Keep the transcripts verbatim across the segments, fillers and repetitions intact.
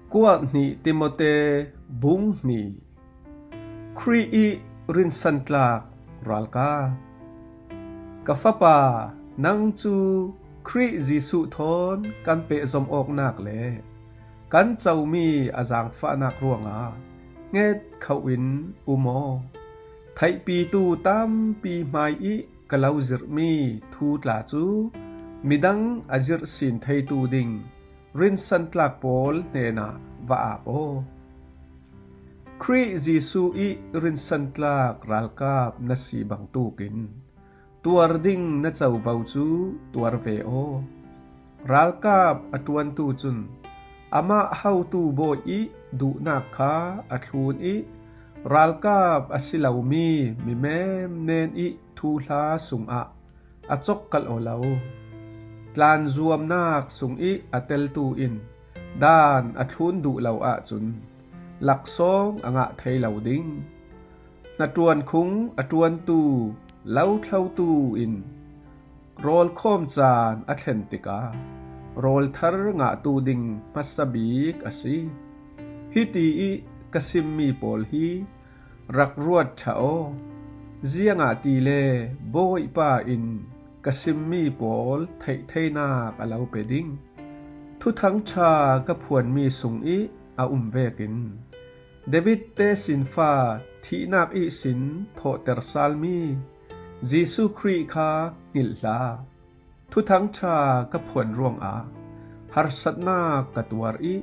Kuat hnih Timote bung hnih. Khrih ih rinsantlak ralkap. Ka fapa, nang cu Khrih Jesuh thawn kan pehzom awknak le kan comi a zaangfahnak ruangah hnget khoh in um aw. Theihpitu tampi hmai ih ka lo zirhmi thu tla cu midang a zirh sin theitu ding rinsantlak pawl hnenah va ap aw. Khrih Jesuh ih rinsantlak ralkap na si bangtukin tuar ding na covo cu tuar ve aw. Ralkap a ṭuantu cun amah hotu bawi ih duhnak kha a thlun ih ralkap a si lomi mi menmen ih thuhla sungah a cawkkalh aw lo. Tlanzuamnak sungih a teltu in daan a thlun duh lo ahcun laksawng a ngah thei lo ding. Hnaṭuan khung a ṭuantu lo thlotu in rawlkhawm caan a thlen tikah rawl thar ngahtu ding hmasa bik a si. Hiti ih ka simmi pawl hi rak ruat ṭha aw. Ziangahtile Bawipa in ka simmi pawl theih theinak a lo pe ding. Thuthang ṭha ka phuanmi sungih a um vekin David tesinfa thihnak ihsin thawhter salmi Jesuh Khrih kha hngilh hlah. Thuthang ṭha ka phuan ruangah harsatnak ka tuar ih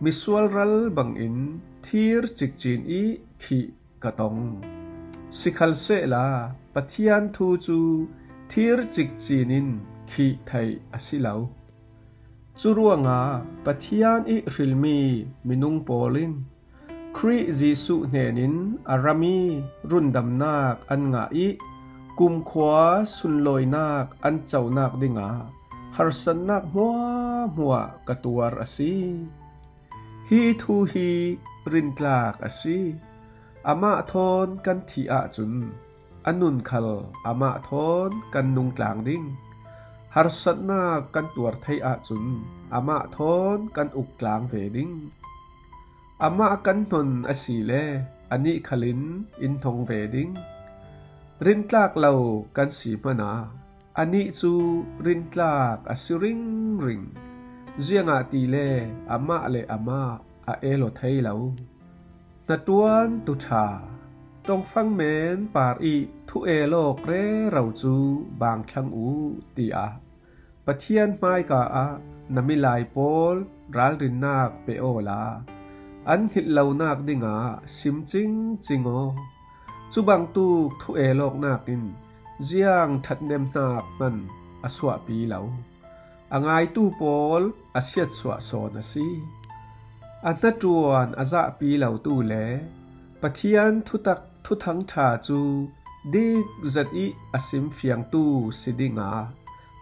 misual ral bangin thir cikcin ih khih ka tong. Sikhalsehla Pathian thu cu thir cikcin in khih theih a si lo. Cu ruangah Pathian ih hrilmi minung pawl in Khrih Jesuh hnenin a ram ih rundamnak an ngah ih kumkhua sunlawinak an conak dingah harsatnak hmuahhmuah ka tuar a si. Hi thu hi rintlak a si. Amah thawn kan thih ahcun a nun khal amah thawn kan nungtlang ding. Harsatnak kan tuar thei ahcun amah thawn kan uktlang ve ding. Amah kan hnon a si le anih khalin in hnong ve ding. Rintlak lo kan si hmanah anih cu rintlak a si ringring, ziangahtile amah le amah a el aw thei lo. Hnaṭuan tuṭha, ṭongfang men par ih thu el awk rero cu baang thlang uh, tiah Pathian hmaika ah na milai pawl ralrinnak pe awla an hngilh lonak dingah sim cingcing aw. Cu bangtuk thu el awknak in ziang ṭhatnemnak hman a suahpi lo, a ngaitu pawl a siatsuah sawn a si. A hnaṭuan a zahpi lotu le Pathian thutak thuthang ṭha cu dik zet ih a simfiangtu si dingah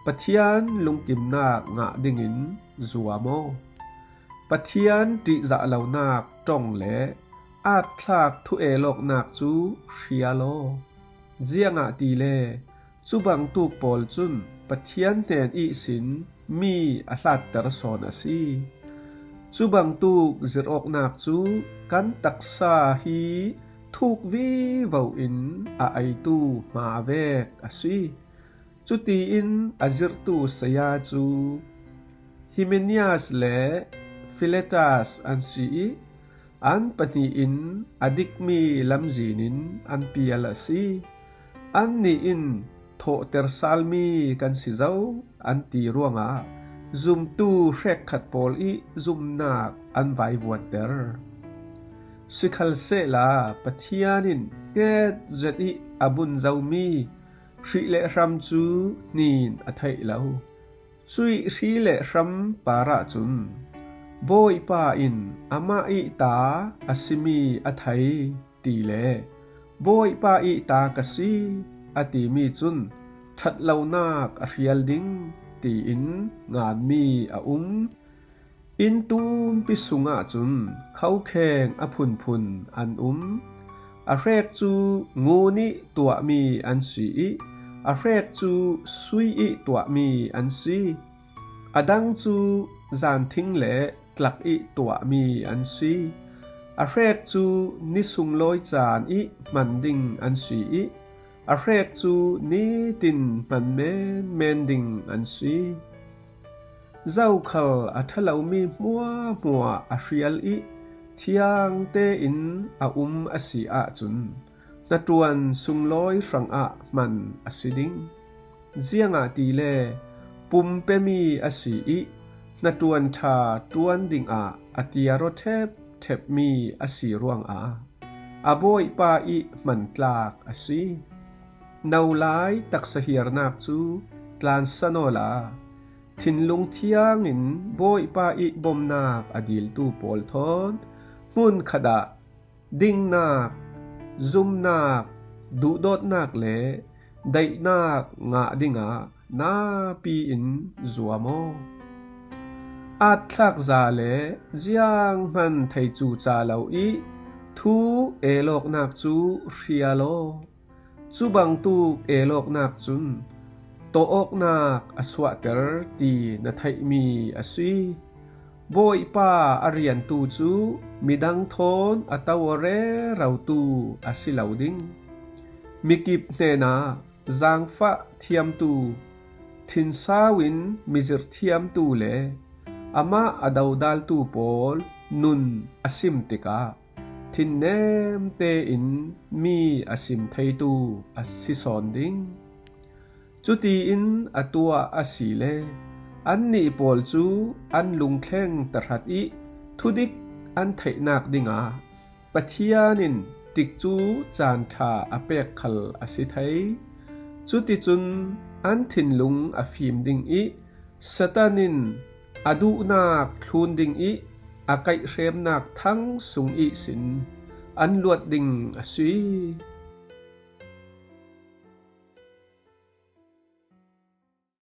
Pathian lungkimnak ngah dingin zuam aw. Pathian ṭihzah lonak ṭong le aat thlak thu el awknak cu hrial aw. Ziangahtile cu bangtuk pawl cun Pathian hnen ihsin mi a hlatter sawn a si. Cu bangtuk zirh awknak cu kan taksa hi thuk vivo in a eitu hma vek a si. Cutiin a zirhtu saya cu Himenias le Filetas an si ih an pahnih in a dikmi lamzin in an pial a si. Annih in thawhter salmi kan si zo an ti ruangah zumtu hrekkhat pawl ih zumnak an vaivuanter. Sikhalsehla Pathian in hnget zet ih a bun zomi hrih le hram cu hnin a theih lo. Cuih hrih le hram parah cun Bawipa in amah ih ta a simi a thei ti le Bawipa ih ta ka si a timi cun ṭhat lonak a hrial ding tiin nganmi a um. Inn tumpi sungah cun khokheng a phunphun an um. A hrek cu ngun ih tuahmi an si ih a hrek cu sui ih tuahmi an si. A dang cu zanthing le tlak ih tuahmi an si. A hrek cu ni sunglawi caan ih hman ding an si ih, a hrek cu nitin hman menmen ding an si. Zokhal a ṭha lomi hmuahhmuah a hrial ih thiang tein a um a si ahcun, hnaṭuan sunglawi hrangah hman a si ding. Ziangahtile pumpemi a si ih hnaṭuan ṭha ṭuan dingah a tiar aw ṭhepṭhepmi a si ruangah a Bawipa ih hmantlak a si. Nolai taksa hiarnak cu tlansan awla, thinlung thiangin Bawipa ih bomnak a diltu pawl thawn hmunkhat ah dingnak, zumnak, duhdawtnak le daihnak ngah dingah napi in zuam aw. Atthlakza le zianghman thei cuca lo ih thu elawknak cu hrial aw. Cu bangtuk elawknak cun tawh awknak a suahter ti na theihmi a si. Bawipa a riantu cu midang thawn a to aw rerotu a si lo ding. Mikip hnenah zaangfah thiamtu, thinsau in mizirh thiamtu le amah a dodaltu pawl nun a sim tikah thinnem tein mi a sim theitu a si sawn ding. Cutiin a tuah a si le annih pawl cu an lungthleng tahrat ih thudik an theihnak dingah Pathian in tikcu caan ṭha a pek khal a si thei. Cuticun an thinlung a fim ding ih Satan in a duhnak thlun ding ih a kaihhremnak thang sung ihsin an luat ding a si.